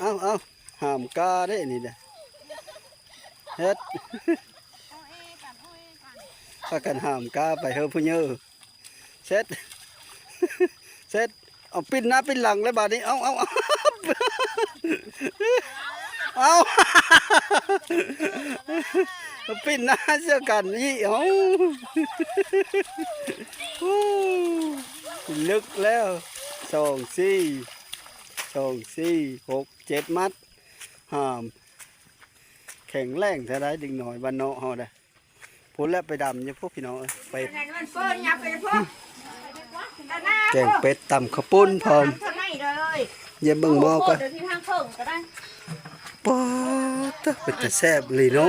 ເອົາ ເອົາ ຫ້າມກາເດ້ນີ້ນະ ເຮັດ ພາກັນຫ້າມກາໄປເຮີຜູ້ເຍີ ເຊັດ ເຊັດ ເອົາ ປິ່ນໜ້າປິ່ນຫຼັງແລ້ວບາດນີ້ ເອົາ ເອົາ ເອົາ ເອົາ ປິ່ນໜ້າໃສ່ກັນອີກ ເອົາ ເລິກແລ້ວ ສອງ ສີ່ ສອງ ສີ່ ຫົກ ເຈັດ ມັດ ຫ້າມ ແຂງແຮງແທ້ໃດ໋ ເດັກນ້ອຍບ້ານນອກເຮົານະ. ພຸ້ນແຫຼະໄປດຳຢູ່ພຸ້ນ ພີ່ນ້ອງເອີຍ ໄປ ແກງເປັດ ຕຳເຂົ້າປຸ້ນພ້ອມ ຢ້ຽມເບິ່ງໝໍ້ກ່ອນ ປາດເຕີ ເປັນຕາແຊບອີ່ຫຼີເນາະ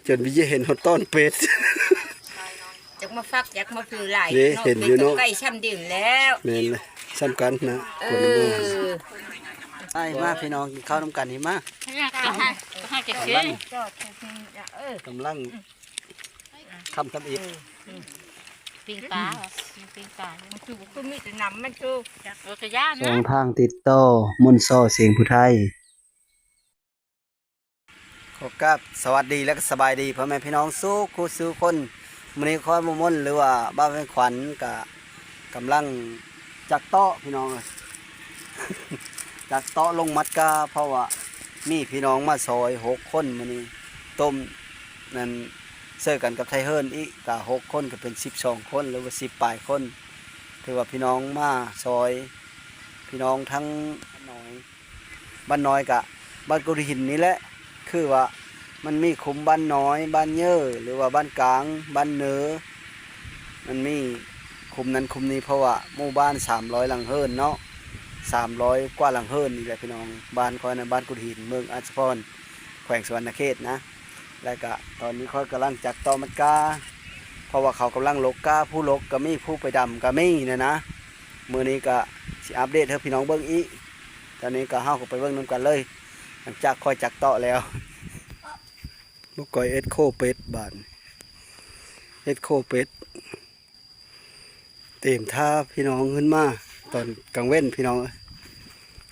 ຈົນໄປເຫັນຮອດຕ້ອນເປັດ ຈັກມາຟັກ ຈັກມາຄືຫຼາຍ ເດ້ ເນາະ ເຫັນຢູ່ເນາະ ເປັດກໍໃກ້ຊ່ຳເດັມແລ້ວ ແມ່ນແຫຼະ ຊ່ຳກັນນະ ເອີ ຄົນໝູ່ ໄປມາພີ່ນ້ອງ ກິນເຂົ້ານຳກັນນີ້ມາ ໃຫ້ ໃຫ້ ໃຫ້ ກຳລັງ ເອີ ກຳລັງ ຄ່ຳທຳອິດ ເອີ ເອີ ປີ້ງປາ ປີ້ງປາ ມັນຄືບໍ່ຄືມີແຕ່ນ້ຳ ມັນຄື ເອີ ກະຢ່ານະ ຊ່ອງທາງຕິດຕໍ່ ມົນຊໍ ສຽງຜູ້ໄທ. ຂໍກາບສະຫວັດດີ ແລະ ກະສະບາຍດີພໍ່ແມ່ພີ່ນ້ອງສູ່ຄູ່ສູ່ຄົນ. ມື້ນີ້ຂ້ອຍບໍ່ມົນ ຫຼືວ່າບ່າວແວງຂວັນກະກຳລັງຈັກເຕາະພີ່ນ້ອງເອີຍ ຈັກເຕາະລົງມັດກາ ເພາະວ່າມີພີ່ນ້ອງມາຊ່ອຍຫົກຄົນມື້ນີ້ ຕົ້ມນັ້ນ ເຊີກັນກັບໄທເຮີນອີກກະຫົກຄົນ ກະເປັນສິບສອງຄົນ ຫຼືວ່າສິບປາຍຄົນ ຖືວ່າພີ່ນ້ອງມາຊ່ອຍ ພີ່ນ້ອງທັງນ້ອຍ ບ້ານນ້ອຍກະບ້ານກຸດຫີນນີ້ແຫຼະ ຄືວ່າມັນມີຂຸມບ້ານນ້ອຍ ບ້ານເຍີ ຫຼືວ່າບ້ານກາງ ບ້ານເນີ ມັນມີຂຸມນັ້ນຂຸມນີ້ ເພາະວ່າໝູ່ບ້ານສາມຮ້ອຍຫຼັງເຮືອນເນາະ ສາມຮ້ອຍກວ່າຫຼັງເຮືອນນີ້ແຫຼະພີ່ນ້ອງ. ບ້ານຂ້ອຍນະ ບ້ານກຸດຫີນ ເມືອງອາດສະພອນ ແຂວງສະຫວັນນະເຂດນະ. ແລ້ວກະຕອນນີ້ຂ້ອຍກຳລັງຈັກເຕາະມັດກາ ເພາະວ່າເຂົາກຳລັງຫຼົກກາ ຜູ້ຫຼົກກະມີ ຜູ້ໄປດຳກະມີນະນະ. ມື້ນີ້ກະຊິອັບເດດໃຫ້ພີ່ນ້ອງເບິ່ງອີກ. ຕອນນີ້ກໍເຮົາກໍໄປເບິ່ງນຳກັນເລີຍ ຫຼັງຈາກຂ້ອຍຈັກເຕາະແລ້ວ. ບໍ່ກ່ອຍເອັດໂຄເປັດບາດນີ້ ເອັດໂຄເປັດ ຕຽມຖ້າພີ່ນ້ອງຂຶ້ນມາຕອນກາງເວັນພີ່ນ້ອງເອີຍ.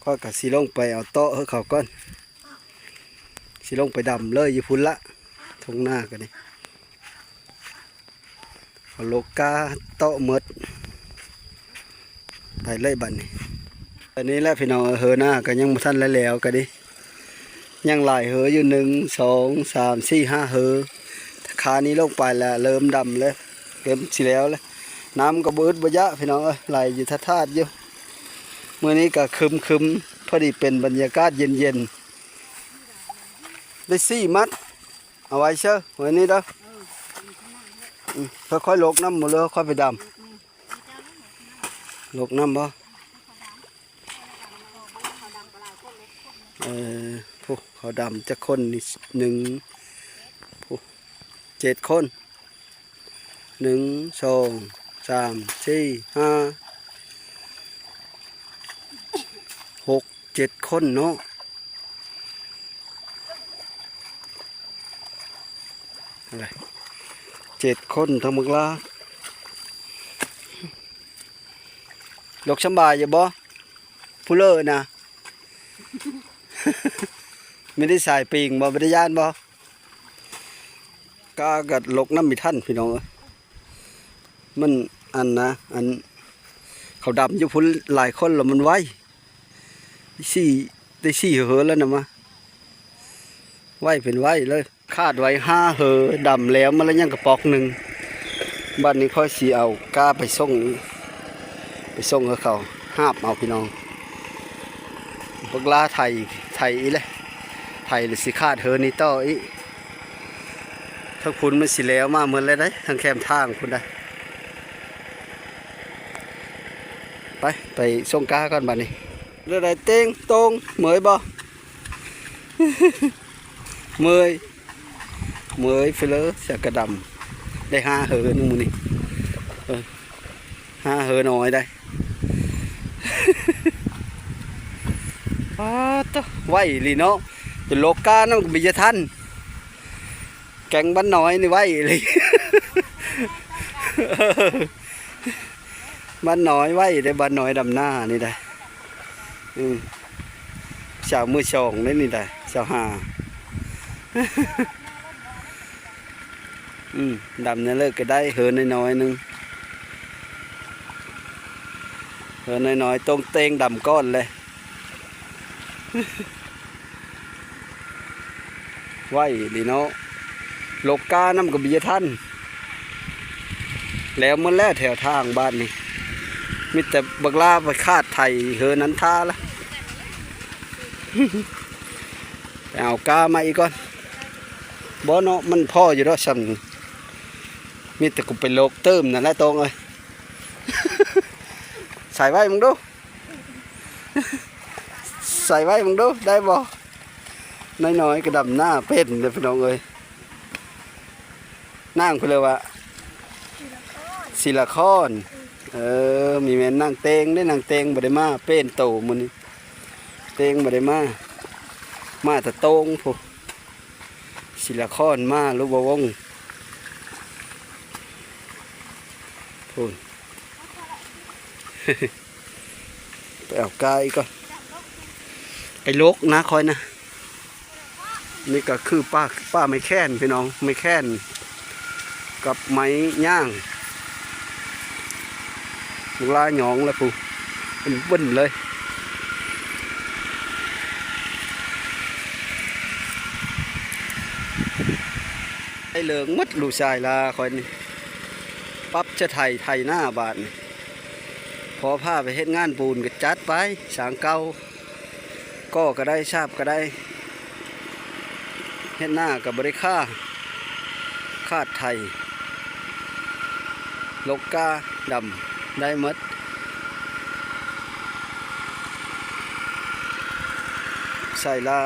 ຂ້ອຍກໍຊິລົງໄປເອົາເຕາະໃຫ້ເຂົາກ່ອນ ຊິລົງໄປດຳເລີຍຢູ່ພຸ້ນລະ ທົ່ງນາກໍນີ້. ເອົາໂລກາເຕາະໝົດ ໄປເລີຍບັດນີ້. ອັນນີ້ແຫຼະພີ່ນ້ອງເອີຍ ເຮີນາກໍຍັງບໍ່ທັນໄດ້ແລ້ວກໍດີ ຍັງຫຼາຍເຮີຢູ່ ໜຶ່ງ ສອງ ສາມ ສີ່ ຫ້າ ເຮີ. ຄານີ້ລົງໄປແລ້ວ ເລີ່ມດຳແລ້ວ ເລີ່ມຊິແລ້ວແລ້ວ. ນ້ຳກໍບໍ່ອຶດບໍ່ຢາກພີ່ນ້ອງເອີຍ ໄຫຼຢູ່ທາດໆຢູ່. ມື້ນີ້ກໍຄຶມໆ ພໍດີເປັນບັນຍາກາດເຢັນໆ. ໄດ້ສີ່ມັດ ເອົາໄວ້ເຊີ ໄວ້ນີ້ເດີ. ອືມ ຄ່ອຍໆລົກນຳ ບໍ່ເລີຄ່ອຍໄປດຳ ລົກນຳບໍ່? ເອີ ຜູ້ເຂົາດຳຈັກຄົນນີ້ ໜຶ່ງ ຜູ້ ເຈັດຄົນ ໜຶ່ງ ສອງ ສາມ ສີ່ ຫ້າ ຫົກ ເຈັດຄົນເນາະ. ເຈັດຄົນທັງບັກຫຼາ ຫຼົກສຳບາຍຢູ່ບໍ່? ຜູ້ເລີນະ ມີໄດ້ສາຍປີງບໍ່? ບໍ່ໄດ້ຢ້ານບໍ່? ກາກໍຫຼົກນຳບໍ່ທັນພີ່ນ້ອງເອີຍ ມັນອັນນະ ອັນ ເຂົາດຳຢູ່ພຸ້ນຫຼາຍຄົນແລ້ວມັນໄວ ສີ່ ໄດ້ສີ່ເຮີແລ້ວນະ ມາໄວເປັນໄວເລີຍ. ຄາດໄວ້ຫ້າເຮີ ດຳແລ້ວມາແລ້ວຍັງກະປອກໜຶ່ງ. ບັດນີ້ຂ້ອຍຊິເອົາກ້າໄປສົ່ງ ໄປສົ່ງໃຫ້ເຂົາຫາບເອົາພີ່ນ້ອງ. ບັກຫຼາໄຖ ໄຖອີກແຫຼະ ໄຖແລ້ວຊິຄາດເຮີນີ້ຕໍ່ອີກ. ທາງພຸ້ນມັນຊິແລ້ວມາໝົດແລ້ວໃດ໋ ທາງແຄມທາງພຸ້ນໃດ໋. ໄປ ໄປສົ່ງກ້າກ່ອນບັດນີ້. ແນວໃດເຕັງ ໂຕ້ງ ເມື່ອຍບໍ່? ເມື່ອຍ ເມື່ອຍເຟເລີ ສາກະດຳ ໄດ້ຫ້າເຮີໜຶ່ງມື້ນີ້ ເອີ ຫ້າເຮີນ້ອຍໄດ໋. ປາດໂທ້ ໄວອີ່ຫຼີເນາະ ຈົນໂລການຳກໍບໍ່ທັນ. ແກງບ້ານນ້ອຍນີ້ໄວອີ່ຫຼີ ບ້ານນ້ອຍໄວເດ້ ບ້ານນ້ອຍດຳນານີ້ໄດ໋. ອືມ ສາວມືສອງເດ້ນີ້ໄດ໋ ຊາວຫ້າ. ອືມ ດຳແນວເລີກກໍໄດ້ ເຫີນນ້ອຍໆໜຶ່ງ ເຫີນນ້ອຍໆ ຕົງເຕັງດຳກ່ອນເລີຍ. ໄວອີ່ຫຼີເນາະ ລົກກ້ານຳກໍບໍ່ທັນ ແລ້ວໝົດແລ້ວແຖວທາງບ້ານນີ້ ມີແຕ່ບັກຫຼ້າໄປຄາດໄຖເຫີນນັ້ນທ່າລະ ໄປເອົາກ້າມາອີກກ່ອນ. ບໍ່ເນາະ ມັນພໍຢູ່ດອກຊ່ຳນີ້ ມີແຕ່ກູໄປລົກຕື່ມນັ້ນແຫຼະ ໂຕ້ງເອີຍ. ໃສ່ໄວ້ເບິ່ງດູ ໃສ່ໄວ້ເບິ່ງດູ ໄດ້ບໍ່? ນ້ອຍໆກໍດຳນາເປັນເດ້ພີ່ນ້ອງເອີຍ. ນາງເພິ່ນເອີ້ນວ່າ ສີລະຄອນ ເອີ ມີແມ່ນນາງເຕັງເດ້ ນາງເຕັງບໍ່ໄດ້ມາ ເປັນໂຕມື້ນີ້ ເຕັງບໍ່ໄດ້ມາ ມາແຕ່ໂຕ້ງພຸ້ນ. ສີລະຄອນມາ ລຸບໍ່ວົງ ພຸ້ນ ໄປເອົາກ້າອີກກ່ອນ ໄປລົກນະຂ້ອຍນະ. ນີ້ກໍຄືປ່າ ປ່າໄມ້ແຄ້ນພີ່ນ້ອງ ໄມ້ແຄ້ນ ກັບໄມ້ຍ່າງ ບັກຫຼ້າຍອງລະພຸ້ນ ເບິ່ນໆເລີຍ. ໄດ້ເລີງໝົດລູກຊາຍລາຂ້ອຍນີ້ ປັບຈະໄຖ ໄຖນາບາດນີ້ ພໍພາໄປເຮັດງານປູນກໍຈັດໄປ ຊ່າງເກົ່າ ກໍກໍໄດ້ ຊາບກໍໄດ້ ເຮັດນາກໍບໍ່ໄດ້ຄ່າ ຄາດໄຖ ລົກກ້າ ດຳ ໄດ້ໝົດ ໃສ່ລາ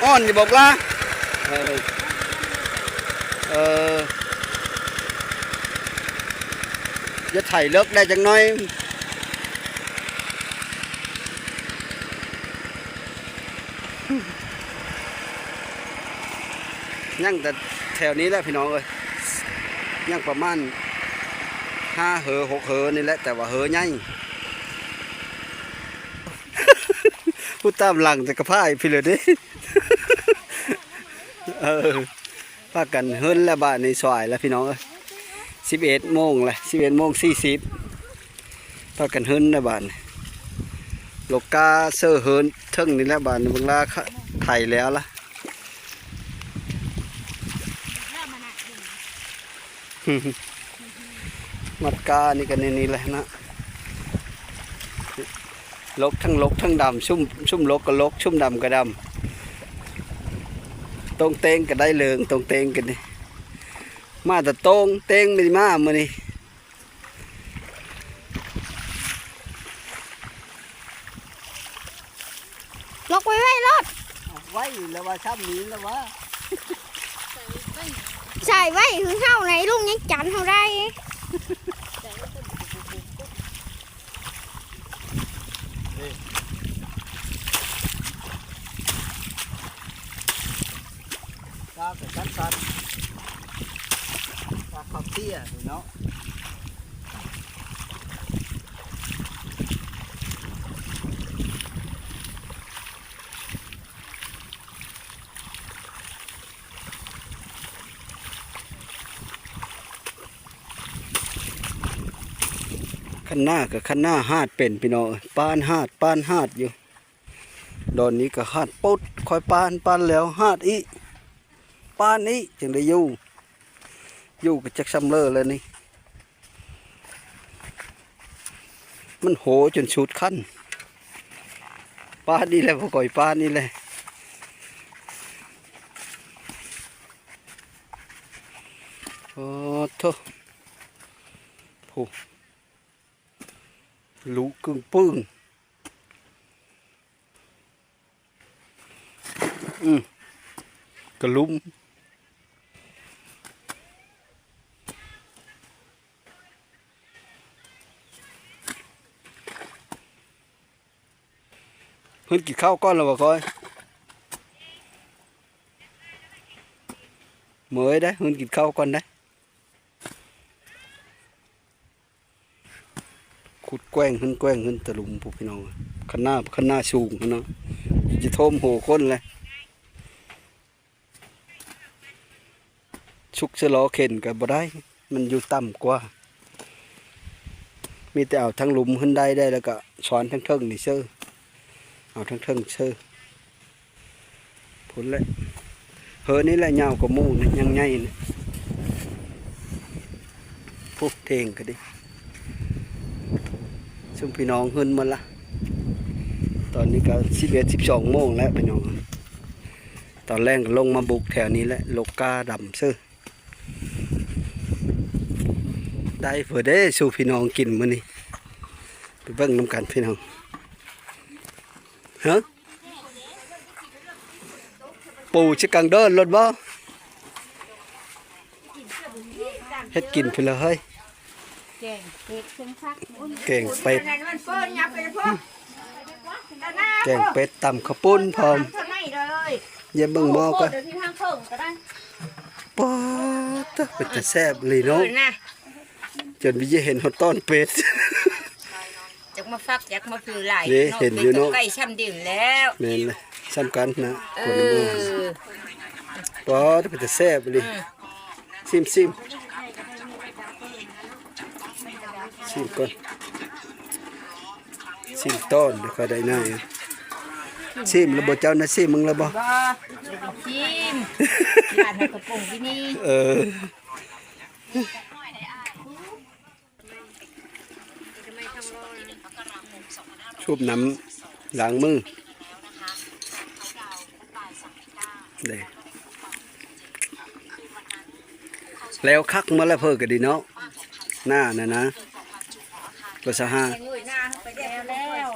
ອ່ອນຢູ່ບໍ່ລະ? ເອີ ເອີ ຢ່າໄຖເລິກໄດ້ຈັກໜ້ອຍ. ຍັງແຕ່ແຖວນີ້ແຫຼະພີ່ນ້ອງເອີຍ ຍັງປະມານຫ້າເຫີ ຫົກເຫີນີ້ແຫຼະ ແຕ່ວ່າເຫີໃຫຍ່ ຜູ້ຕາມຫຼັງແຕ່ກະພາຍພີ້ແຫຼະເດ້. ເອີ ພາກັນເຫີນແລ້ວບາດນີ້ ສວາຍແລ້ວພີ່ນ້ອງເອີຍ ສິບເອັດໂມງແລ້ວ ສິບເອັດໂມງສີ່ສິບ ພາກັນເຫີນແລ້ວບາດນີ້ ລົກກ້າເຊີເຫີນເທິງນີ້ແຫຼະບາດນີ້ ເບິ່ງລາໄຖແລ້ວລະ ມັດກ້ານີ້ກໍແນວນີ້ແຫຼະນະ ລົກທັງລົກທັງດຳ ຊຸ່ມ ຊຸ່ມລົກກໍລົກ ຊຸ່ມດຳກໍດຳ ຕົງເຕັງກໍໄດ້ເລີງ ຕົງເຕັງກັນນີ້ ມາແຕ່ຕົງເຕັງໄມ່ມາມື້ນີ້. ລັອກໄວໆໂລດ ໄວແລ້ວວ່າ ຊ່ຳນີ້ແລ້ວວ່າ ໃສ່ໄວ້ຄືເຮົາໃນລຸງຍັງຈັນເຮົາໄດ້. ກາກະຈັດສັນ ກາເຂົ້າເຕ້ຍເນາະ. ຄັນນາກໍຄັນນາ ຫາດເປັນພີ່ນ້ອງເອີຍ ປານຫາດ ປານຫາດຢູ່. ດອນນີ້ກໍຫາດໂປດ ຄ່ອຍປານ ປານແລ້ວຫາດອີກ ປານອີກ ຈັ່ງໄດ້ຢູ່ ຢູ່ກໍຈັກຊ່ຳເລີແລ້ວນີ້ ມັນໂຫຈົນສຸດຄັນ ປານອີກແລ້ວ ບໍ່ຄ່ອຍປານອີກແລ້ວ. ໂອ້ໂທ້ ຜູ້ ລຸກຶ່ງປຶ້ງ ອືມ ກະລຸມ ເພິ່ນກິນເຂົ້າກ່ອນແລ້ວບໍ່? ຂ້ອຍ ເມື່ອຍເດ້ ຫືນກິນເຂົ້າກ່ອນເດ້. ຂຸດແກວ່ງຫືນແກວ່ງຫືນຕະຫຼຸມພຸ້ນພີ່ນ້ອງ, ຄັນນາ ຄັນນາສູງຫັ້ນນະ ຈະໂທມຫົວຄົນແຫຼະ. ຊຸກຊະລໍເຂັນກໍບໍ່ໄດ້ ມັນຢູ່ຕ່ຳກວ່າ. ມີແຕ່ເອົາທາງລຸ່ມຂຶ້ນໄດ້ໄດ້ ແລ້ວກໍຊ້ອນທາງເທິງນີ້ເຊີ ເອົາທາງເທິງເຊີ ພຸ້ນແຫຼະ. ເຮີນີ້ແຫຼະຍາວກວ່າໝູ່ນີ້ ຍັງໃຫຍ່ນີ້. ໂອ້ ເຖງກໍດີ ຊຸມພີ່ນ້ອງຫືນໝົດລະ. ຕອນນີ້ກໍສິບເອັດ ສິບສອງໂມງແລ້ວພີ່ນ້ອງ. ຕອນແລງກໍລົງມາບຸກແຖວນີ້ແຫຼະ ລົກກ້າດຳເຊີ. ໄດ້ເພີເດ້ສູ່ພີ່ນ້ອງກິນມື້ນີ້ ໄປເບິ່ງນຳກັນພີ່ນ້ອງ. ຮະ ປູຊິກັງເດີນໂລດບໍ່? ເຮັດກິນພຸ້ນລະເຮີ້ຍ. ແກງເປັດ ແກງເປັດ ແກງເປັດ ຕຳເຂົ້າປຸ້ນພ້ອມ. ຢ້ຽມເບິ່ງໝໍ້ກ່ອນ. ປາດຕະ ເປັນຕາແຊບອີ່ຫຼີເນາະ. ຈົນວິເຍເຫັນຮອດຕ້ອນເປັດ. ຈັກມາຟັກ ຈັກມາຜິວຫຼາຍເດ້ ເນາະ ເຫັນຢູ່ເນາະ. ເປັດກໍໃກ້ຊ່ຳດຽວແລ້ວ. ແມ່ນລະ ຊ່ຳກັນນະ. ເອີ ຄົນມາ ປາດ ເປັນຕາແຊບອີ່ຫຼີ. ຊິມ ຊິມ ຊິມກ່ອນ ຊິມຕ້ອນ ແລ້ວຄ່ອຍໄດ້ນາຍ. ຊິມແລ້ວບໍ່ເຈົ້ານະ? ຊິມເບິ່ງແລ້ວບໍ່? ບໍ່ ຊິມ ຮ້ານເຮົາກະປຸງທີ່ນີ້. ເອີ ສູບນ້ຳລ້າງມືເດ້. ແລ້ວຄັກໝົດແລ້ວ ເພີກະດີເນາະ ໜ້ານັ້ນນະ ບໍ່ສະຫາ. ແລ້ວ ແລ້ວ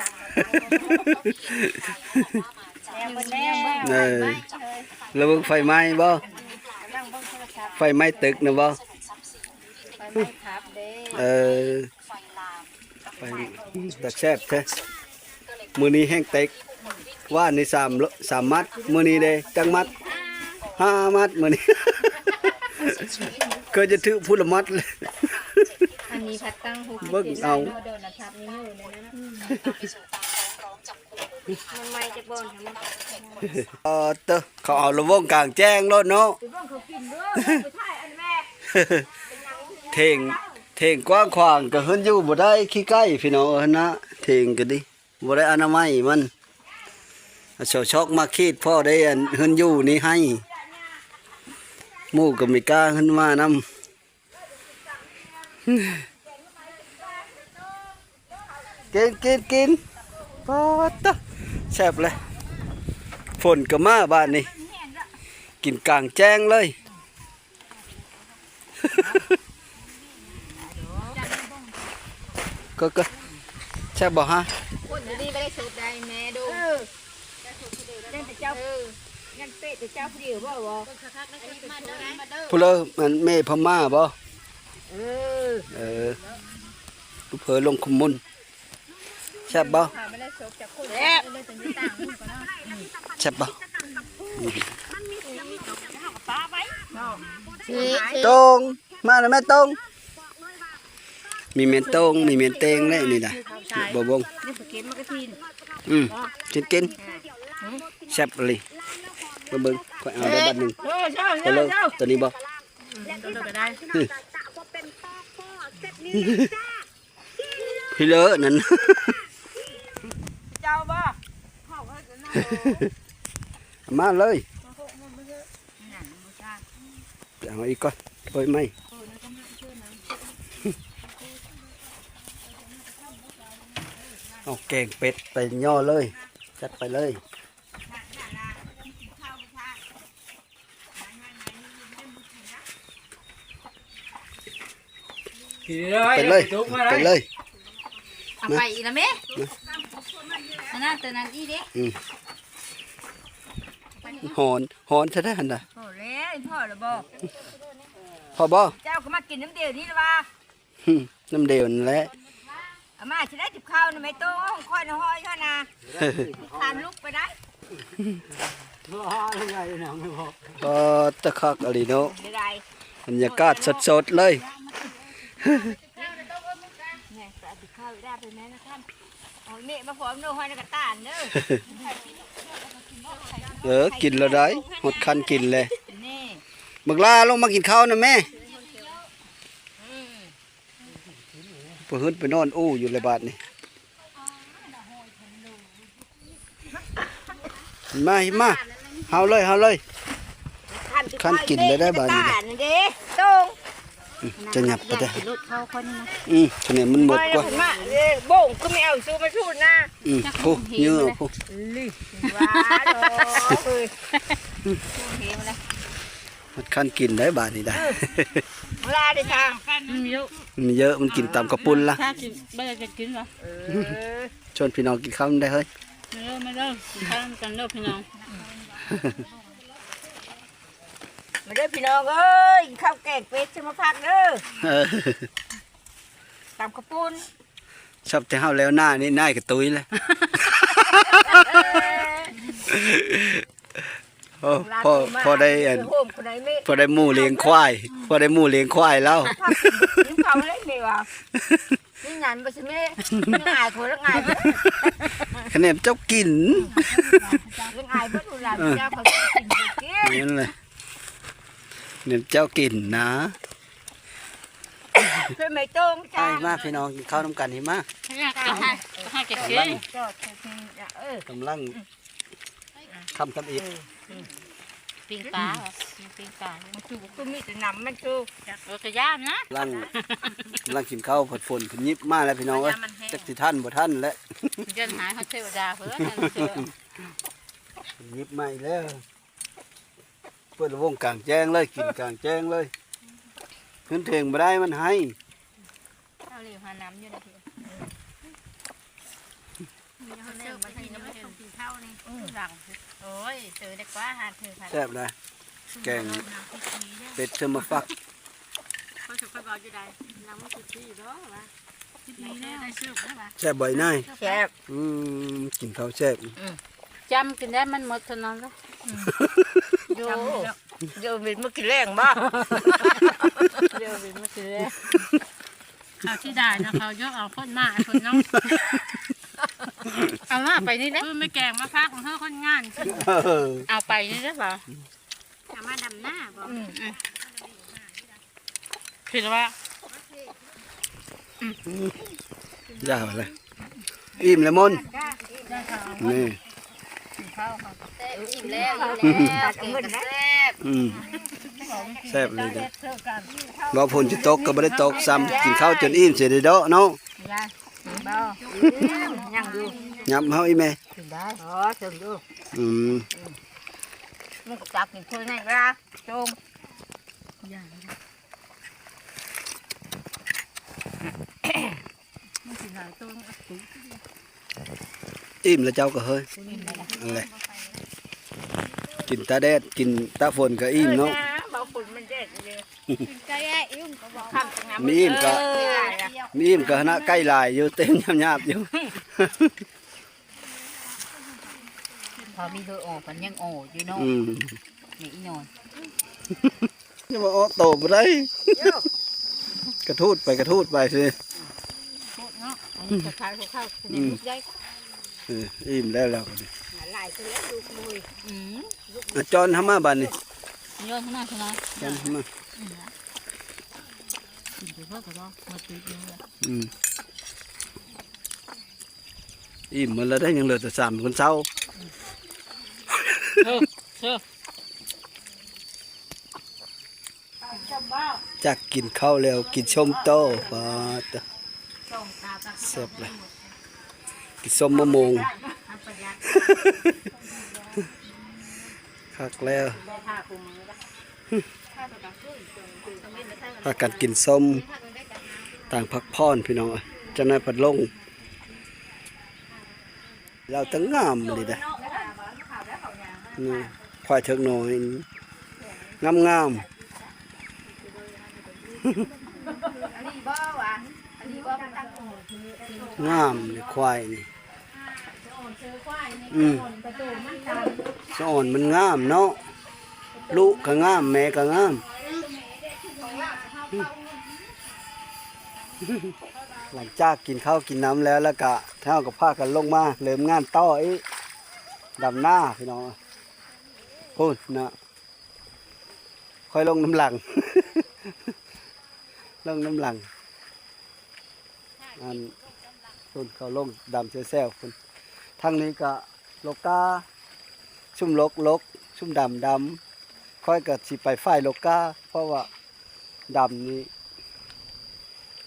ເອີ ແລ້ວເບິ່ງໄຟໄໝ້ບໍ່? ກຳລັງເບິ່ງໂທລະສັບ ໄຟໄໝ້ຕຶກນະບໍ່? ໄຟໄໝ້ທັບເດ້. ເອີ ໄຟ ຕາແຊບແທ້. ມື້ນີ້ແຮງເຕັກ ວານນີ້ສາມ ສາມມັດ ມື້ນີ້ເດ້ ຈັກມັດ? ຫ້າມັດມື້ນີ້. ເຄີຍຈະຖືກພຸ້ນລະມັດເລີຍ. ອັນນີ້ພັດຕັ້ງຫົກ ເບິ່ງເອົາ ເຈັດ ເນາະ ໂດນລະທັບນີ້ຢູ່ໃນນັ້ນນະ. ມັນໄໝ້ຈັກບ່ອນ ເອີ ເຕີ ເຂົາເອົາລະວົງກາງແຈ້ງໂລດເນາະ. ໄປເບິ່ງເຂົາກິນເດີ້ ໄປຖ່າຍອັນແມ່. ເຖງ ເຖງກວ້າງຂວາງ ກໍເຮືອນຢູ່ບໍ່ໄດ້ ຂີ້ໄກ່ພີ່ນ້ອງເອີຍນະ. ເຖງກໍດີ ບໍ່ໄດ້ອະນາໄມມັນ. ເອົາຊອກມາຂີດພໍໄດ້ອັນເຮືອນຢູ່ນີ້ໃຫ້. ໝູ່ກໍມີກ້າຂຶ້ນມານຳ. ກິນ ກິນ ກິນ ປາດຕະ ແຊບເລີຍ. ຝົນກໍມາບາດນີ້ ກິນກາງແຈ້ງເລີຍ. ກໍ ກໍ ແຊບບໍ່ຮະ? ຄົນດີກໍໄດ້ສົດໄດ້ແມ່ດູ. ເອີ ຍັງແຕ່ເຈົ້າ ເອີ ຍັງເປະແຕ່ເຈົ້າຜູ້ດຽວບໍ່? ບໍ່ ຜູ້ເລີ ອັນແມ່ພະມ້າບໍ່? ເອີ ເອີ ລູກເຜີລົງຂະມຸນ. ແຊບບໍ່? ແຊບ ແຊບບໍ່? ອືມ ໂຕ້ງ ມາແລ້ວແມ່ໂຕ້ງ. ມີແມ່ນໂຕ້ງ ມີແມ່ນເຕັງແຫຼະນີ້ນະ ບໍ່ບົງ. ອືມ ກິນ ກິນ ແຊບອີ່ຫຼີ. ເບິ່ງ ຂ້ອຍເອົາໄດ້ບັດໜຶ່ງ. ເອີ ເອົາເລີຍ ໂຕນີ້ບໍ່? ອືມ ໂຕນີ້ກໍໄດ້. ພີ່ເລີນັ້ນ ເຈົ້າບໍ່? ມາເລີຍ ໄປເອົາອີກກ່ອນ ໂອ້ຍ ໄໝ້. ເອົາແກງເປັດໄປຍໍເລີຍ ຈັດໄປເລີຍ. ໄປເລີຍ ໄປເລີຍ. ເອົາໄປອີກລະແມ່. ອັນນັ້ນ ໂຕນັ້ນອີກເດ້. ອືມ ຮ້ອນ ຮ້ອນແທ້ໆຫັ້ນນະ. ພໍແລ້ວ ພໍແລ້ວບໍ່? ພໍບໍ່? ເຈົ້າກໍມາກິນນ້ຳດຽວນີ້ລະວ່າ. ນ້ຳດຽວນັ້ນແຫຼະ. ອາມ່າຊິໄດ້ຈິບເຂົ້ານະ ແມ່ໂຕ້ງ ຂອງຂ້ອຍນະ ຮ້ອນຢູ່ຫັ້ນນະ. ຄານລຸກໄປໄດ້. ເອີ ແຕ່ຄັກອີ່ຫຼີເນາະ ບັນຍາກາດສົດໆເລີຍ. ເອີ ກິນແລ້ວໄດ໋ ຮອດຂັ້ນກິນແລ້ວ. ບັກຫຼ້າ ລົງມາກິນເຂົ້ານຳແມ່. ປະຫຶດໄປນອນອູ່ຢູ່ແລ້ວບາດນີ້. ມາ ມາ ເຮົາເລີຍ ເຮົາເລີຍ. ຄັນກິນໄດ້ ໄດ້ບາດນີ້ເດ້ ຈະຫຍັບໄປເດ້. ອືມ ຄະແນນມັນໝົດກ່ອນ. ໂບ້ງຄືໄມ່ເອົາຊູມາສູດນະ. ອືມ ພຸ້ນ ເຍອະພຸ້ນ. ມັນຄັນກິນໄດ້ບາດນີ້ໄດ້. ເວລາໄດ້ທາງ ມັນເຍອະ ມັນເຍອະ ມັນກິນຕຳກະປຸ້ນລະ. ຖ້າກິນ ບໍ່ໄດ້ກິນຫວາ? ເອີ ຊວນພີ່ນ້ອງກິນເຂົ້ານຳໄດ້ເຮີ້ຍ. ມາເດີ ມາເດີ ກິນເຂົ້ານຳກັນເດີພີ່ນ້ອງ. ມາເດີພີ່ນ້ອງເອີຍ ກິນເຂົ້າແກງເປັດ ຊິມາພັກເດີ. ເອີ ຕຳກະປຸ້ນ. ສັບແຕ່ເຮົາແລ້ວໜ້ານີ້ ນາຍກະຕຸ້ຍແລ້ວ. ໂອ້ ພໍ ພໍໄດ້ອັນ ພໍໄດ້ໝູລ້ຽງຄວາຍ ພໍໄດ້ໝູລ້ຽງຄວາຍແລ້ວ. ຄະແນນເຈົ້າກິນ ແມ່ນແຫຼະ ແນນເຈົ້າກິນນະ. ມາພີ່ນ້ອງ ກິນເຂົ້ານຳກັນ ມາ ກຳລັງ ກຳລັງ ຄ່ຳທຳອິດ. ເອີ ເອີ ປີ້ງປາ ປີ້ງປາ ມັນຄື ຄືມີແຕ່ນ້ຳມັນຄື. ເອີ ກະຢ້ານນະ ກຳລັງ ກຳລັງກິນເຂົ້າ ພັດຝົນເພິ່ນຍິບມາແລ້ວພີ່ນ້ອງເອີຍ. ຈັກຊິທັນບໍ່ທັນແຫຼະ ຢ້ານຫາຍຮອດເທວະດາເພິ່ນ ຍິບມາອີກແລ້ວ. ເປີດລຳໂພງກາງແຈ້ງເລີຍ ກິນກາງແຈ້ງເລີຍ. ຂຶ້ນເທິງບໍ່ໄດ້ ມັນໄຫ້. ເອົາເຫຼວຫານ້ຳຢູ່ໃນທີ່ ມີເຮົາເສີບໄປທາງນີ້ ຕ້ອງກິນເຂົ້ານີ້. ອືມ ຫຼັງ ໂອ້ຍ ເຈີໄດ້ກວ່າຫາເທີ ແຊບນະ ແກງເປັດເທີມາຟັກ. ຂ້ອຍ ຂ້ອຍເວົ້າຢູ່ໃດ ນາງມັນຄືດີບໍ່ວ່າ ແຊບບໍ່ອີ່ນາຍ? ແຊບ. ອືມ ກິນເຂົ້າແຊບ. ອືມ ຈ້ຳກິນໄດ້ມັນໝົດເທົ່ານັ້ນລະ. ອືມ ໂຢ ໂຢ ວິນມາກິນແລງບໍ່? ໂຢ ວິນມາກິນແລງ. ເຂົາຊິໄດ້ນະ ເຂົາຍົກເອົາຄົນມາຄົນນ້ອງ ເອົາມາໄປນີ້ແຫຼະ. ຄືແມ່ແກງມາຝາກເຮົາຄົນງານ ເອີ ເອົາໄປນີ້ແຫຼະ. ເອົາມາດຳໜ້າບໍ່? ອືມ ຄິດວ່າ ອືມ ຢ່າວ່າແຫຼະ ອີ່ມແລ້ວມົນ. ນີ້ ອີ່ມແລ້ວ ອີ່ມແລ້ວ ເກັ່ງກະແຊບ. ອືມ ແຊບເລີຍເດ້. ວ່າຝົນຊິຕົກກະບໍ່ໄດ້ຕົກຊ້ຳ ກິນເຂົ້າຈົນອີ່ມເສຍເດາະເນາະ. ຍັງຢູ່ ຍັບເຮົາອີ່ແມ່. ກິນໄດ້ ອໍ ເຊີງຢູ່. ອືມ ມັນກະຕັກກິນເພິ່ນໃຫ້ລະ ໂຈງ. ອີ່ມແລ້ວເຈົ້າກະເຮີ້ຍ. ອັນແຫຼະ ກິນຕາແດດ ກິນຕາຝົນກະອີ່ມເນາະ. ມີອີ່ມກະ ມີອີ່ມກະຫັ້ນນະ ໄກ່ຫຼາຍຢູ່ ເຕັມຍາບໆຢູ່. ພໍມີໂດຍໂອ ມັນຍັງໂອຢູ່ເນາະ. ອືມ ນີ້ອີ່ນ້ອຍ ຢ່າມາເອາະໂຕບໍ່ໄດ້ ກະທູດໄປກະທູດໄປຊິ. ເນາະ ອັນນີ້ກະຂາຍເຂົ້າ ອືມ ໃຫຍ່. ເອີ ອີ່ມແລ້ວລາວກະດີ ຫຼາຍຄືແລ້ວລູກໂອຍ. ອືມ ອາ ຈອນເຮົາມາບາດນີ້ ຍ້ອນເຮົາມາຊະນະ ຈອນເຮົາມາ. ອືມ ກິນໄປເພິ່ນກະເນາະ ມາຕິດນີ້ແຫຼະ. ອືມ ອີ່ມໝົດແລ້ວເດ້ ຍັງເຫຼືອແຕ່ສາມຄົນເຊົາ. ເອີ ເອີ ຈາກກິນເຂົ້າແລ້ວກິນສົ້ມຕໍ່. ປາດ ແຊບເລີຍ ກິນສົ້ມມະມ່ວງ ຄັກແລ້ວ. ພາກັນກິນສົ້ມ ຕ່າງພັກຜ່ອນພີ່ນ້ອງເອີຍ. ຈັກໜ້ອຍພັດລົງ ລາວຕະງາມອີ່ຫຼີເດ້. ອືມ ຄວາຍເຖິກນ້ອຍ ງາມໆ ງາມເດ້ຄວາຍນີ້. ອືມ ສະອອນມັນງາມເນາະ ລູກກໍງາມ ແມ່ກໍງາມ. ຫຼັງຈາກກິນເຂົ້າກິນນ້ຳແລ້ວ ແລ້ວກະເຮົາກໍພາກັນລົງມາເລີ່ມງານຕໍ່ອີກ ດຳນາພີ່ນ້ອງ. ພຸ້ນນະ ຂ້ອຍລົງນຳຫຼັງ ລົງນຳຫຼັງ ອັນ ພຸ້ນ ເຂົາລົງດຳແຊວໆພຸ້ນ. ທາງນີ້ກະລົກກ້າ ຊຸມລົກ ລົກ ຊຸມດຳ ດຳ. ຂ້ອຍກະຊິໄປຝ່າຍລົກກ້າ ເພາະວ່າ ດຳນີ້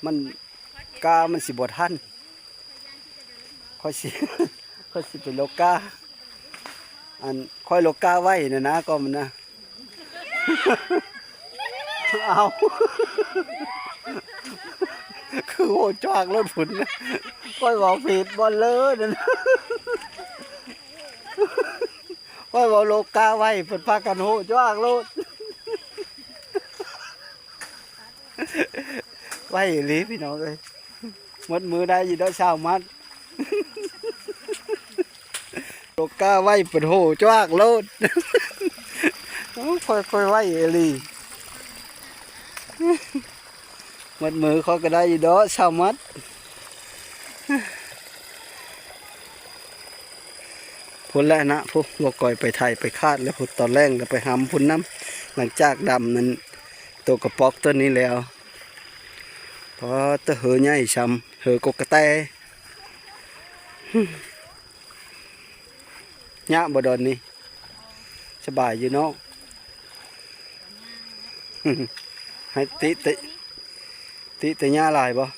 ມັນ ກ້າມັນຊິບໍ່ທັນ. ຂ້ອຍຊິ ຂ້ອຍຊິໄປລົກກ້າ ອັນ ຂ້ອຍລົກກ້າໄວນະນະ ກໍມັນນະ ເອົາ ຄືໂຫຈວກໂລດພຸ້ນ. ຂ້ອຍເວົ້າຜິດບໍ່ເລີນັ້ນ ຂ້ອຍເວົ້າໂລກາໄວ ເພິ່ນພາກັນໂຫຈວກໂລດ. ໄວອີ່ຫຼີພີ່ນ້ອງເອີຍ ໝົດມື້ໄດ້ຢູ່ດອກຊາວມັດ. ໂລກາໄວເພິ່ນໂຫຈວກໂລດ. ໂອ້ ຂ້ອຍ ຂ້ອຍໄວອີ່ຫຼີ. ໝົດມື້ຂ້ອຍກໍໄດ້ຢູ່ດອກຊາວມັດ. ພຸ້ນແຫຼະນະ ພຸ້ນ ບໍ່ກ່ອຍໄປໄຖໄປຄາດແລ້ວ ພຸ້ນ ຕອນແລງກໍໄປຫຳພຸ້ນນຳ. ຫຼັງຈາກດຳນັ້ນ ໂຕກະປອກໂຕນີ້ແລ້ວ ພໍແຕ່ເຫີໃຫຍ່ຊ່ຳເຫີກົກກະແຕ. ຍາກບໍ່ດອນນີ້? ສະບາຍຢູ່ເນາະ. ໃຫ້ຕິ ຕິ ຕິແຕ່ຫຍ້າຫຼາຍບໍ່?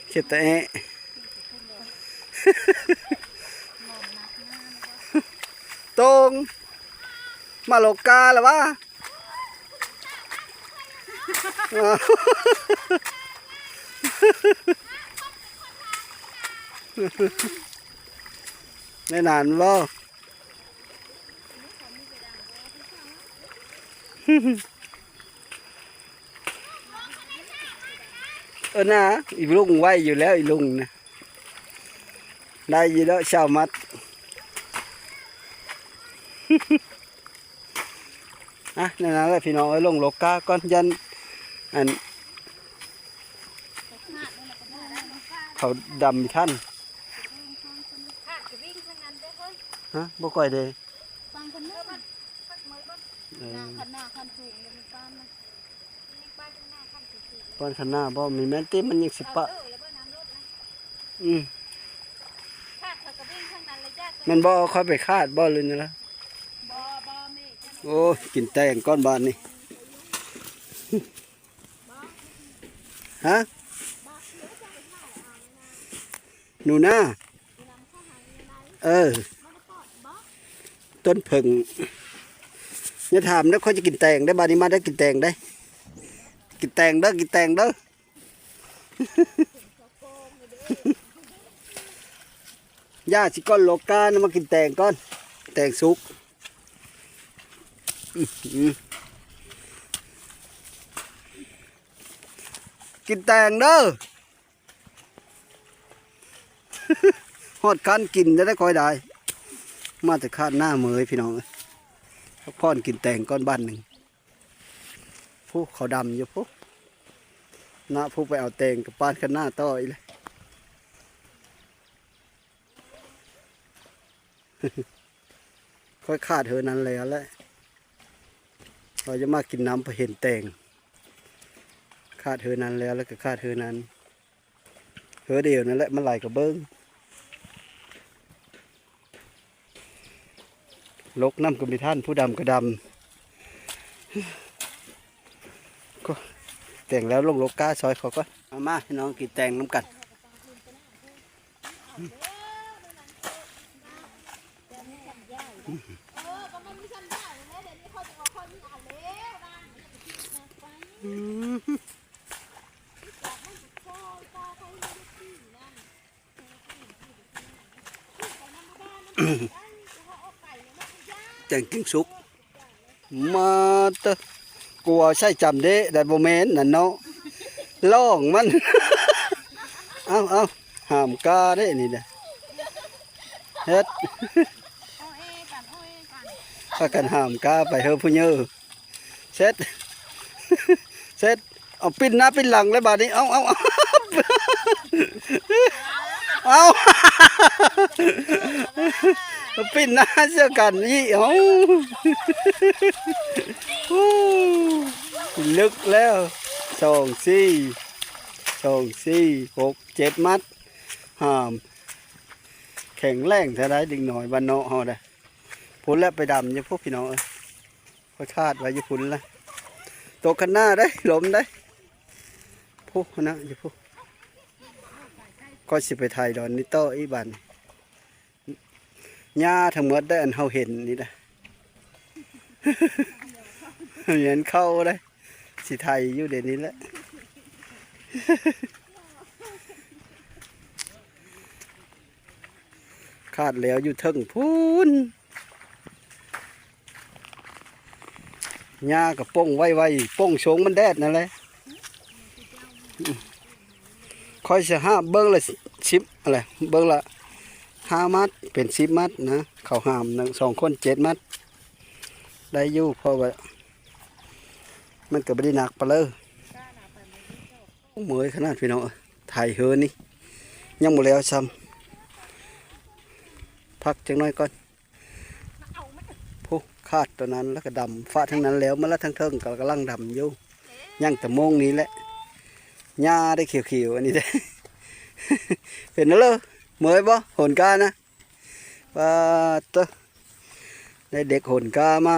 ເຂດຕະແອະ ໂຕ່ງ ມາໂລກາແລ້ວວະ. ໄດ້ນານບໍ່? ເອີນາ ອີລຸງໄວຢູ່ແລ້ວ ອີລຸງນະ ໄດ້ຢູ່ແລ້ວຊາວມັດ. ອ່ະ ນັ້ນແຫຼະພີ່ນ້ອງເອີຍ ລົງໂລກາກ່ອນ ຢ້ານ ອັນ ເຂົາດຳບໍ່ທັນ. ຮະ ບໍ່ຄ່ອຍເດ້. ເອີ ປ້ອນຄັນນາບໍ່? ມີແມ່ນຕິ ມັນຍັງຊິປະ ອືມ ແມ່ນບໍ່? ເອົາຂ້ອຍໄປຄາດບໍ່ ຫຼືແນວໃດ? ໂອ້ຍ ກິນແຕງກ່ອນບາດນີ້. ຮະ? ໜູນາ? ເອີ ຕົ້ນເຜິ້ງ. ຢ່າຖາມເດີ ຂ້ອຍຈະກິນແຕງເດີ ບາດນີ້ມາເດີ ກິນແຕງເດີ ກິນແຕງເດີ ກິນແຕງເດີ. ຢ່າຊິກ່ອນໂລການະ ມາກິນແຕງກ່ອນ ແຕງສຸກ. ອື ກິນແຕງເດີ. ຮອດຄັນກິນໄດ້ ຂ້ອຍໄດ້ ມາແຕ່ຄາດໜ້າເມີຍ ພີ່ນ້ອງເອີຍ. ພັກຜ່ອນກິນແຕງກ່ອນບາດໜຶ່ງ. ຜູ້ເຂົາດຳຢູ່ຜູ້ນະ ຜູ້ໄປເອົາແຕງກັບປານຄັນນາຕໍ່ອີກແຫຼະ. ຂ້ອຍຄາດເຫີນັ້ນແລ້ວແຫຼະ ຂ້ອຍຈະມາກິນນ້ຳ ໄປເຫັນແຕງ ຄາດເຫີນັ້ນແລ້ວ ແລ້ວກໍຄາດເຫີນັ້ນ ເຫີດຽວນັ້ນແຫຼະ ມັນຫຼາຍກະເບິ່ງ. ລົກນ້ຳກໍມີທ່ານ ຜູ້ດຳກໍດຳ. ແຕງແລ້ວລົງໂລກາຊອຍເຂົາກ່ອນ. ມາ ມາ ພີ່ນ້ອງກິນແຕງນຳກັນ. ແຕງກິມສຸກ ມາເຕີ ກູເອົາໃສ່ຈຳເດ ໄດ້ບໍ່ແມ່ນນັ້ນເນາະ ລອງມັນ. ເອົາ ເອົາ ຫ້າມກ້າເດ້ນີ້ນະ ເຮັດ ພາກັນຫ້າມກ້າໄປເຮີຜູ້ເຍີ ເຊັດ ເຊັດ ເອົາ ປິ່ນໜ້າປິ່ນຫຼັງແລ້ວບາດນີ້ ເອົາ ເອົາ ເອົາ ເອົາ ປິ່ນໜ້າໃສ່ກັນອີກ ເອົາ ເລິກແລ້ວ ສອງ ສີ່ ສອງ ສີ່ ຫົກ ເຈັດ ມັດ ຫ້າມ ແຂງແຮງແທ້ໃດ໋ ເດັກນ້ອຍບ້ານນອກເຮົາໄດ໋ ພຸ້ນແຫຼະໄປດຳຢູ່ພຸ້ນ ພີ່ນ້ອງເອີຍ ຂ້ອຍຄາດໄວ້ຢູ່ພຸ້ນລະ ຕົກຄັນໜ້າໄດ໋ ລົມໄດ໋ ພຸ້ນນະ ຢູ່ພຸ້ນ ຂ້ອຍຊິໄປໄຖດອນນີ້ຕໍ່ອີກບາດນີ້ ຫຍ້າທັງໝົດໄດ໋ ອັນເຮົາເຫັນນີ້ນະ ແມ່ນເຂົ້າໄດ໋ ຊິໄຖຢູ່ດຽວນີ້ແຫຼະ ຄາດແລ້ວຢູ່ເທິງພຸ້ນ ຫຍ້າກໍປົ່ງໄວໆ ປົ່ງຊົງມັນແດດນັ້ນແຫຼະ ຂ້ອຍຊິຫາບເບິ່ງລະສິບ ຫັ້ນແຫຼະ ເບິ່ງລະຫ້າມັດ ເປັນສິບມັດນະ ເຂົາຫາມນະ ສອງຄົນເຈັດມັດ ໄດ້ຢູ່ ເພາະວ່າມັນກໍບໍ່ໄດ້ໜັກປານໃດ ເມື່ອຍຂະໜາດ ພີ່ນ້ອງເອີຍ ໄຖເຮີນີ້ ຍັງບໍ່ແລ້ວຊ້ຳ ພັກຈັກໜ້ອຍກ່ອນ. ຜູ້ຄາດຕົວນັ້ນ ແລ້ວກໍດຳຟ້າທາງນັ້ນແລ້ວ ມາລະທາງເທິງກໍກຳລັງດຳຢູ່ ຍັງແຕ່ໂມງນີ້ແຫຼະ ຫຍ້າໄດ້ຂຽວໆ ອັນນີ້ເດ້ ເປັນແນວເລີ ເມື່ອຍບໍ່ ໂຫນກ້ານະ ປາດໂທ້ ໄດ້ເດັກໂຫນກ້າມາ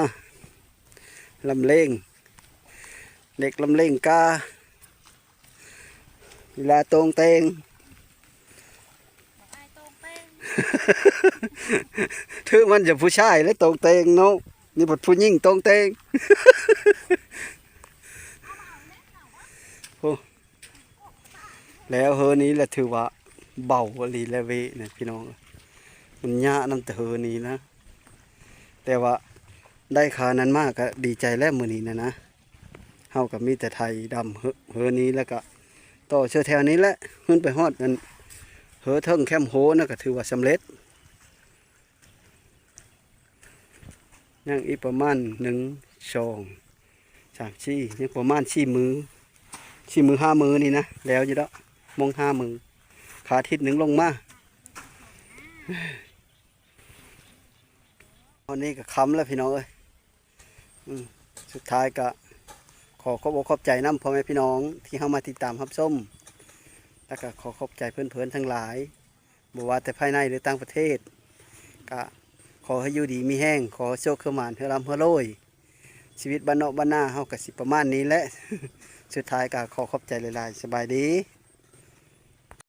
ລຳເລງ ເດັກລຳເລງກ້າ ເວລາໂຕ່ງແຕ່ງ ຖືກມັນຈະຜູ້ຊາຍແຫຼະໂຕ່ງແຕ່ງເນາະ ນີ້ບັດຜູ້ຍິງໂຕ່ງແຕ່ງ ໂອ້ ແລ້ວເຮີນີ້ລະຖືວ່າເບົາອີ່ຫຼີແລ້ວເວນະ ພີ່ນ້ອງເອີຍ ມັນຍາກນຳແຕ່ເຮີນີ້ນະ ແຕ່ວ່າໄດ້ຄ່ານັ້ນມາກະດີໃຈແລ້ວມື້ນີ້ນະນະ. ເຮົາກໍມີແຕ່ໄຖດຳເຮີ ເຮີນີ້ ແລ້ວກໍຕໍ່ເຊື່ອແຖວນີ້ແຫຼະ ຂຶ້ນໄປຮອດອັນເຮີເທິງແຄມໂຮນະ ກໍຖືວ່າສຳເລັດ ຍັງອີກປະມານ ໜຶ່ງ ສອງ ສາມ ສີ່ ຍັງປະມານສີ່ມື້ ສີ່ມື້ຫ້າມື້ນີ້ນະ ແລ້ວຢູ່ດອກ ມົງຫ້າມື້ ຂາທິດໜຶ່ງລົງມາ. ຕອນນີ້ກໍຄ່ຳແລ້ວພີ່ນ້ອງເອີຍ ອືມ ສຸດທ້າຍກໍຂໍຂອບອົກຂອບໃຈນຳພໍ່ແມ່ພີ່ນ້ອງທີ່ເຂົ້າມາຕິດຕາມຮັບຊົມ ແລ້ວກໍຂໍຂອບໃຈເພື່ອນໆທັງຫຼາຍ ບໍ່ວ່າແຕ່ພາຍໃນ ຫຼື ຕ່າງປະເທດ ກໍຂໍໃຫ້ຢູ່ດີມີແຮງ ຂໍໃຫ້ໂຊກໃຫ້ໝານ ໃຫ້ລ່ຳໃຫ້ລວຍ ຊີວິດບ້ານນອກບ້ານນາເຮົາກໍຊິປະມານນີ້ແຫຼະ ສຸດທ້າຍກໍຂໍຂອບໃຈຫຼາຍໆ ສະບາຍດີ.